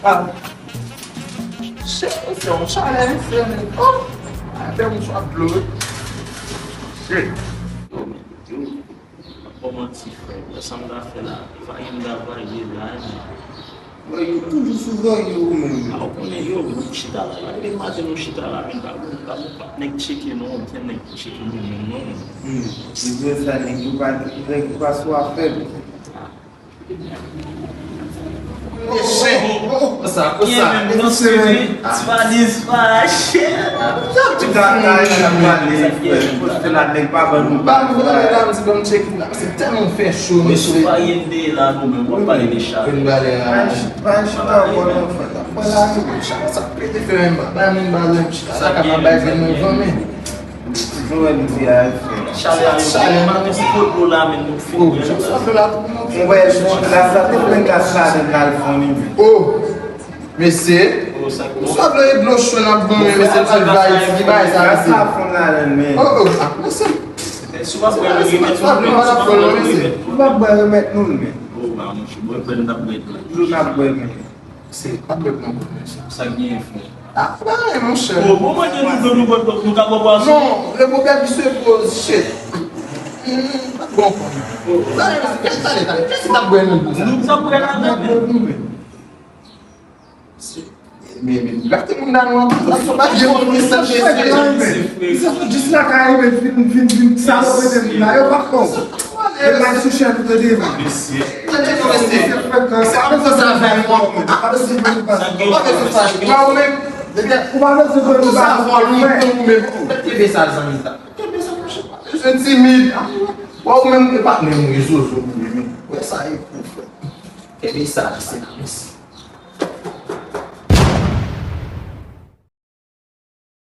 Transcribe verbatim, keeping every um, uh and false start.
Ah. Shit, se yon chalè, mesye, men. Oh! Ay, fè yon chwa dlo. Shit. Yo, men, yo, pa manti, frè. Sa m ta fè la, vaye m ta vaye la, men. Bro, yo toujou sou vaye ou menm. Ah, ou konnen, yo, nou chita la. Depi maten nou chita la, men, pa, pa, pa, nèg tcheke nou, okenn nèg ki tcheke nou menm, non. Hmm. Se vre sa, nèg yo pa, nèg yo pa sou afè, bro. Sa, sa, sa. Ti valiz fache. Sa ki gen la, nèg pa ban nou. Ba nou la, la, m di ban m tcheke la. Se tèlman fè cho, mesye. Mesye, pa yen de la, nou menm, w ap pale de chalè. Pa chita ankò, non, frè. Sa pete fè menm, ba menm ba lè m chita. Sa ka pa bay vin nou vanmen. Mwen di a, frè. Chalè a, yo, chalè, man, nou ti pot dlo la, men nou fin. Oh, jan sa fè la, tou moun. Mwen wè, jan la, sa te plen gaz ladan l al fon li, men. Oh, mesye. Oh, sa, oh. Sa vle dlo cho n ap ban, mesye, ti bay, ti bay, sa, gaz la fon ladan l, men. Oh, oh, ah, mesye. Si w pa bwè, nou remèt, si w pa bwè, nou remèt, si w pa bwè, nou remèt. Si w pa bwè, remèt nou l, men. Oh, ba, monchè, bwè, bwè, n ap bwè. Dlo n ap bwè, men. Se pa bèt non, mesye. Sa k genyen, frè? Ah, pa anyen, monchè. Bon, bon, mande nou dlo, nou bwè dlo, nou ka bwè pwason. Non, le bon bèt ki se poz, shit. Hmm, pa bon, frè. Talè, talè, talè. Kiyès ki t ap bwè nan dlo sa? Nou t ap bwè nan dlo, men. Men, men, gate moun nan nou an, sa pa gen moun ki sa, mesye. Misye fout jis lakay, men vin, vin, vin, sa reprezante moun nan, yo pa fè w. E bay sou chèn ou tande, man. Mesye. Tande non, mesye. Misye frekan. Se pa bezwen sa fè non. Ou pa bezwen fè nou pase. Ou pa bezwen fache. Ou pa ou menm. Ou pa bezwen fè nou pase. Ou pa ou menm. Kenbe sa, zanmi sa. Kenbe sa, monchè. Pa bezwen timid. Ou pa ou menm, e pa menm rezo, zo, ou menm. Wè sa, e pou fè. Kenbe sa, mesye.